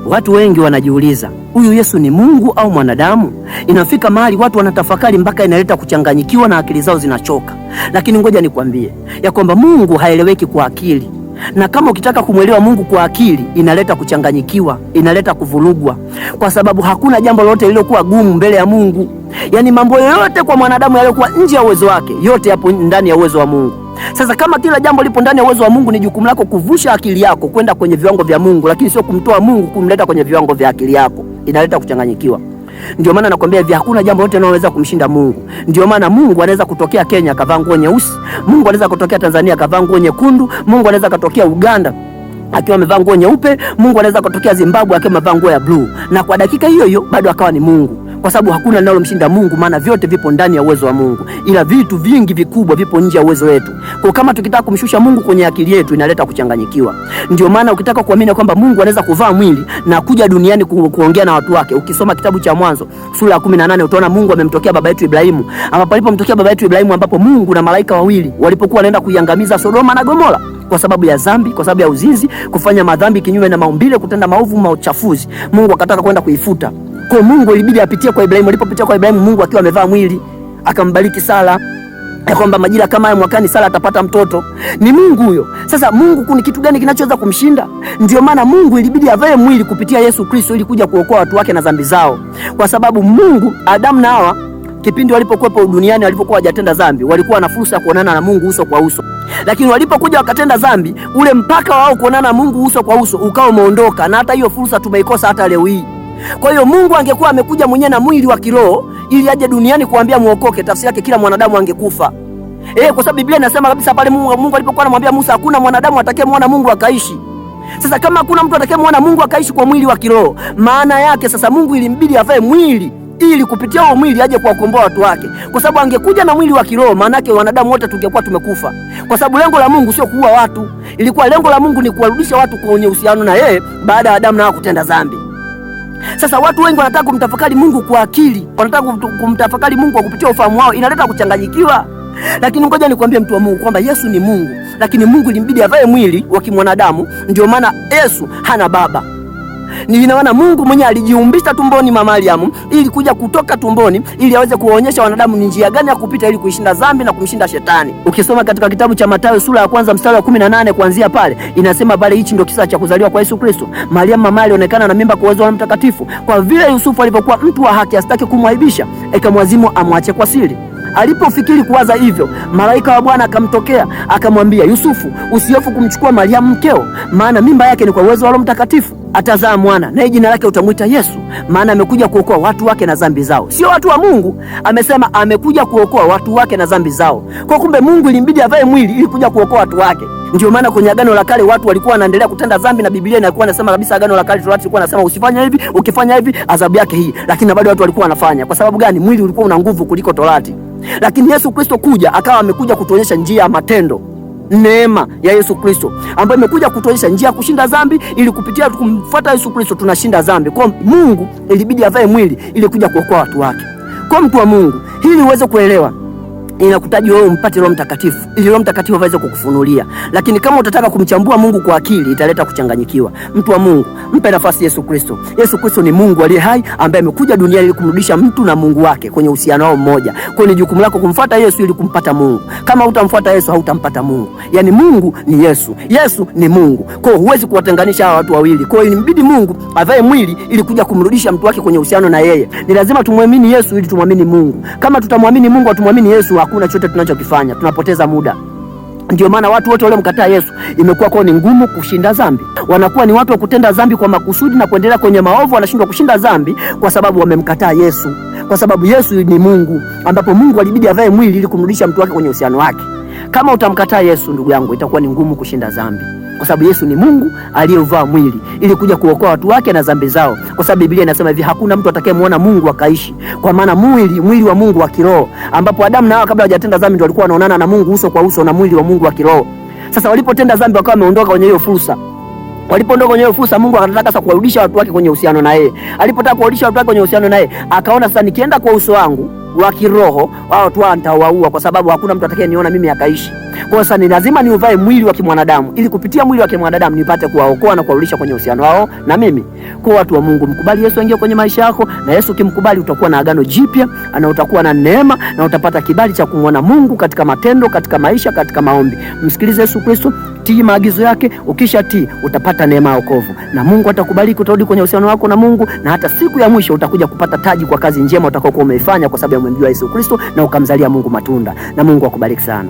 Watu wengi wanajiuliza, huyu Yesu ni Mungu au mwanadamu? Inafika mahali watu wanatafakari mpaka inaleta kuchanganyikiwa na akili zao zinachoka. Lakini ngoja nikwambie ya kwamba Mungu haeleweki kwa akili, na kama ukitaka kumwelewa Mungu kwa akili inaleta kuchanganyikiwa, inaleta kuvurugwa, kwa sababu hakuna jambo lolote lililokuwa gumu mbele ya Mungu. Yaani mambo yoyote kwa mwanadamu yaliyokuwa nje ya uwezo wake, yote yapo ndani ya uwezo wa Mungu. Sasa kama kila jambo lipo ndani ya uwezo wa Mungu, ni jukumu lako kuvusha akili yako kwenda kwenye viwango vya Mungu, lakini sio kumtoa Mungu kumleta kwenye viwango vya akili yako. Inaleta kuchanganyikiwa. Ndio maana nakwambia hivi, hakuna jambo lolote linaloweza kumshinda Mungu. Ndio maana Mungu anaweza kutokea Kenya akavaa nguo nyeusi, Mungu anaweza kutokea Tanzania akavaa nguo nyekundu, Mungu anaweza kutokea Uganda akiwa amevaa nguo nyeupe, Mungu anaweza kutokea Zimbabwe akiwa amevaa nguo ya bluu, na kwa dakika hiyo hiyo bado akawa ni Mungu, kwa sababu hakuna linalomshinda Mungu, maana vyote vipo ndani ya uwezo wa Mungu, ila vitu vingi vikubwa vipo nje ya uwezo wetu. Kwa kama tukitaka kumshusha Mungu kwenye akili yetu inaleta kuchanganyikiwa. Ndio maana ukitaka kuamini kwamba Mungu anaweza kuvaa mwili na kuja duniani kuongea na watu wake, ukisoma kitabu cha Mwanzo sura ya 18 utaona Mungu amemtokea baba yetu Ibrahimu, ambapo alipomtokea baba yetu Ibrahimu, ambapo Mungu na malaika wawili walipokuwa wanaenda kuiangamiza Sodoma na Gomora kwa sababu ya dhambi, kwa sababu ya uzinzi, kufanya madhambi kinyume na maumbile, kutenda maovu, mauchafuzi. Mungu akataka kwenda kuifuta. Kwa Mungu ilibidi apitie kwa Ibrahimu. Alipopitia kwa Ibrahimu, Mungu akiwa amevaa mwili akambariki Sara ya kwamba majira kama haya mwakani Sara atapata mtoto. Ni Mungu huyo. Sasa Mungu kuna kitu gani kinachoweza kumshinda? Ndio maana Mungu ilibidi avae mwili kupitia Yesu Kristo ili kuja kuokoa watu wake na dhambi zao, kwa sababu Mungu, Adamu na Hawa kipindi walipokuwepo duniani, walipokuwa hawajatenda dhambi, walikuwa na fursa ya kuonana na Mungu uso kwa uso, lakini walipokuja wakatenda dhambi, ule mpaka wao kuonana na Mungu uso kwa uso ukawa umeondoka, na hata hiyo fursa tumeikosa hata leo hii. Kwa hiyo Mungu angekuwa amekuja mwenyewe na mwili wa kiroho ili aje duniani kuambia muokoke, tafsiri yake kila mwanadamu angekufa. Kwa sababu Biblia inasema kabisa pale Mungu alipokuwa anamwambia Musa, hakuna mwanadamu atakayemwona Mungu akaishi. Sasa kama hakuna mtu atakayemwona Mungu akaishi kwa mwili wa kiroho, maana yake sasa Mungu ilimbidi avae mwili ili kupitia huo mwili aje kuwakomboa watu wake, kwa sababu angekuja na mwili wa kiroho, maana yake wanadamu wote tungekuwa tumekufa, kwa sababu lengo la Mungu sio kuua watu, ilikuwa lengo la Mungu ni kuwarudisha watu kwenye uhusiano na yeye baada ya Adamu na Hawa kutenda dhambi. Sasa watu wengi wanataka kumtafakari Mungu kwa akili, wanataka kumtafakari Mungu kwa kupitia ufahamu wao, inaleta kuchanganyikiwa. Lakini ngoja nikwambie mtu wa Mungu kwamba Yesu ni Mungu, lakini Mungu ilimbidi avae mwili wa kimwanadamu. Ndio maana Yesu hana baba. Ni ina maana Mungu mwenyewe alijiumbisha tumboni mwa Mariamu ili kuja kutoka tumboni ili aweze kuwaonyesha wanadamu ni njia gani ya kupita ili kuishinda dhambi na kumshinda shetani. Ukisoma katika kitabu cha Mathayo sura ya kwanza mstari wa 18 kuanzia pale, inasema pale hichi ndio kisa cha kuzaliwa kwa Yesu Kristo. Mariamu mama alionekana na mimba kwa uwezo wa Mtakatifu. Kwa vile Yusufu alivyokuwa mtu wa haki asitaki kumwaibisha, ikamwazimu amwache kwa siri. Alipofikiri kuwaza hivyo, malaika wa Bwana akamtokea akamwambia, Yusufu, usihofu kumchukua Mariamu mkeo, maana mimba yake ni kwa uwezo wa Roho Mtakatifu. Atazaa mwana, naye jina lake utamwita Yesu, maana amekuja kuokoa watu wake na dhambi zao. Sio watu wa Mungu, amesema amekuja kuokoa watu wake na dhambi zao. Kwa kumbe Mungu ilimbidi avae mwili ili kuja kuokoa watu wake. Ndio maana kwenye Agano la Kale watu walikuwa wanaendelea kutenda dhambi, na Biblia inakuwa inasema kabisa Agano la Kale, Torati ilikuwa inasema usifanye hivi, ukifanya hivi adhabu yake hii, lakini bado watu walikuwa wanafanya. Kwa sababu gani? Mwili ulikuwa una nguvu kuliko Torati. Lakini Yesu Kristo kuja akawa amekuja kutuonyesha njia ya matendo, neema ya Yesu Kristo ambayo imekuja kutuonyesha njia ya kushinda dhambi, ili kupitia kumfuata Yesu Kristo tunashinda dhambi. Kwa Mungu ilibidi avae mwili ili kuja kuokoa watu wake. Kwa mtu wa Mungu, ili uweze kuelewa inakutaji wewe umpate Roho Mtakatifu ili Roho Mtakatifu aweze kukufunulia. Lakini kama utataka kumchambua Mungu kwa akili italeta kuchanganyikiwa. Mtu wa Mungu, mpe nafasi Yesu Kristo. Yesu Kristo ni Mungu aliye hai ambaye amekuja duniani ili kumrudisha mtu na Mungu wake kwenye uhusiano wao mmoja. Kwa hiyo ni jukumu lako kumfuata Yesu ili kumpata Mungu. Kama hutamfuata Yesu hautampata Mungu. Yaani Mungu ni Yesu, Yesu ni Mungu. Kwa hiyo huwezi kuwatenganisha hawa watu wawili. Kwa hiyo inabidi Mungu avae mwili ili kuja kumrudisha mtu wake kwenye uhusiano na yeye. Ni lazima tumwamini Yesu ili tumwamini Mungu. Kama tutamwamini Mungu atumwamini Yesu, hakuna chochote tunachokifanya, tunapoteza muda. Ndio maana watu wote waliomkataa Yesu imekuwa kwao ni ngumu kushinda dhambi. Wanakuwa ni watu wa kutenda dhambi kwa makusudi na kuendelea kwenye maovu, wanashindwa kushinda dhambi kwa sababu wamemkataa Yesu, kwa sababu Yesu ni Mungu, ambapo Mungu alibidi avae mwili ili kumrudisha mtu wake kwenye uhusiano wake. Kama utamkataa Yesu, ndugu yangu, itakuwa ni ngumu kushinda dhambi, kwa sababu Yesu ni Mungu aliyevaa mwili ili kuja kuokoa watu wake na dhambi zao, kwa sababu Biblia inasema hivi, hakuna mtu atakayemwona Mungu akaishi. Kwa maana mwili wa Mungu wa kiroho, ambapo Adamu na Hawa kabla hawajatenda dhambi ndio walikuwa wanaonana na Mungu uso kwa uso na mwili wa Mungu wa kiroho. Sasa walipotenda dhambi wakawa wameondoka kwenye hiyo fursa. Walipoondoka kwenye hiyo fursa, Mungu akataka sasa kuwarudisha watu wake kwenye uhusiano na yeye. Alipotaka kuwarudisha watu wake kwenye uhusiano na yeye, akaona sasa nikienda kwa uso wangu wa kiroho, wao tu nitawaua, kwa sababu hakuna mtu atakayeniona mimi akaishi. Kwa hiyo sasa ni lazima niuvae mwili wa kimwanadamu ili kupitia mwili wa kimwanadamu nipate kuwaokoa na kuwarudisha kwenye uhusiano wao na mimi. Kwa watu wa Mungu, mkubali Yesu aingie kwenye maisha yako, na Yesu ukimkubali utakuwa na agano jipya na utakuwa na neema na utapata kibali cha kumwona Mungu katika matendo, katika maisha, katika maombi. Msikilize Yesu Kristo, tii maagizo yake. Ukisha tii utapata neema ya wokovu na Mungu atakubariki, utarudi kwenye uhusiano wako na Mungu, na hata siku ya mwisho utakuja kupata taji kwa kazi njema utakayokuwa umeifanya kwa sababu ya kumjua Yesu Kristo na ukamzalia Mungu matunda. Na Mungu akubariki sana.